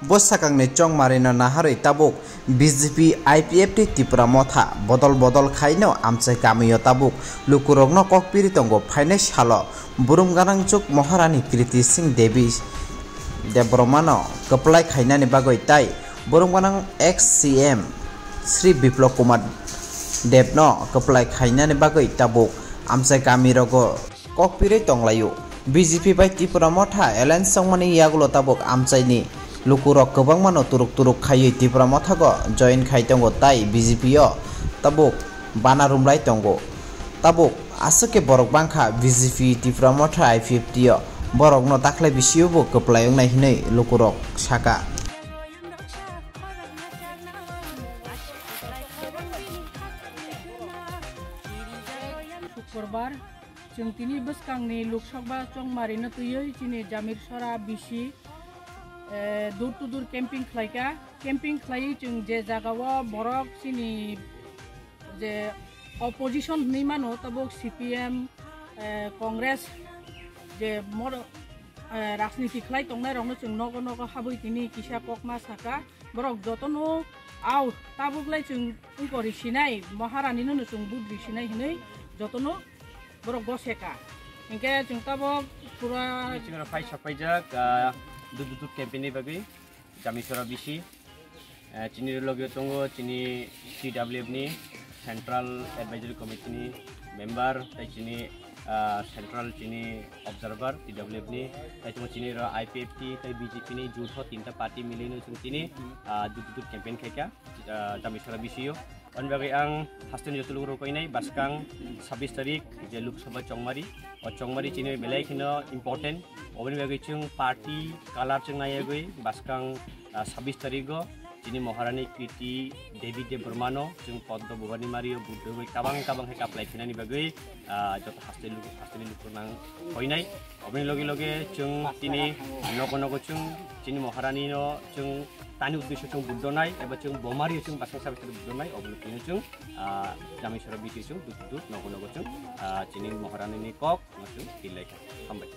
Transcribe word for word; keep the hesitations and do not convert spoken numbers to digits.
Bwsakangni chongmarino naharwi tabuk B J P I P F T Tipra Motha bodol bodol khaino amchai kamio tabuk lukurokno kokpiri tongo. Phainai salo burum gwnangchuk Maharani Kriti Singh Devi Debbarmano kwplai khainani bagwi tai burum gwnang ex C M Sri Biplab Kumar Debno kwplai khainani bagwi tabuk amchai kamirogo kokpirwi tonglaio. B J P bai Tipra Motha alliance wngmani yagulo tabuk amchaini lukurok kwbangmano turuk turuk khaiwi Tipra Mothago join khai tongo, tai B J P o tabuk bana rumlai tongo. Tabuk aswk khe borok bangkha B J P Tipra Motha I P F T o, borokno dakhlai bisiobo kwplai wngnai hwnwi lukurok saka. Shukurbar, chwng tini bwskangni Lok Sabha chongmarino twiwi chini Jamir Sora bisi, eh, door to door camping khlaikha. Camping khlaiwi chwng je jagao borok chini je opposition hwnwi mano, tabuk C P M, eh, Congress, je mor-, eh, rajniti khlai tongnairokno chwng nogo nogo habwi tini kisa kokma saka. Borok jotono au, tabuklai chwng wngkori sinai, Maharanino chwng budri sinai hwnwi jotono borok goseka. Hinkhe chwng tabuk pura Chwngno phai sakpaijak, ah, dudut campaign ni bagwi Jamisora bisi. Eh, chini loge tongo chini C W F ni Central Advisory Committee ni member, tai chini, ah, Central chini observer T W F ni, tai tongo chini ro I P F T tai B J P ni jutho tinta party milino chwng tini, ah, dudut campaign khaikha, ah, Jamisora bisio. Ani bagwi ang haste ni joto lukurok koinai bwskang sabbish tarik je Lok Sabha chongmari, o chongmari chini belai kheno important. Oboni bagwi chwng party color chwng naiwi bwskang, ah, sabbish tarigo chini Maharani Kriti Devi Debbarmano chwng Poddo Bhubani Mario Buddho bai kabang kabang khe kaplai khinani bagwi, ah, joto haste lu-, haste ni lukurok nang koinai. Oboni loge loge chwng tini nogo nogo chwng chini Maharani no chwng tani uddesyo chwng Buddho nai eba chwng bomari chwng bwskang sabbish tarik Buddho nai, oboni tini chwng, ah, Jamisora bisi chwng dudut nogo nogo chwng, ah, chini Maharani ni kok no chwng tilai kha. Hambai.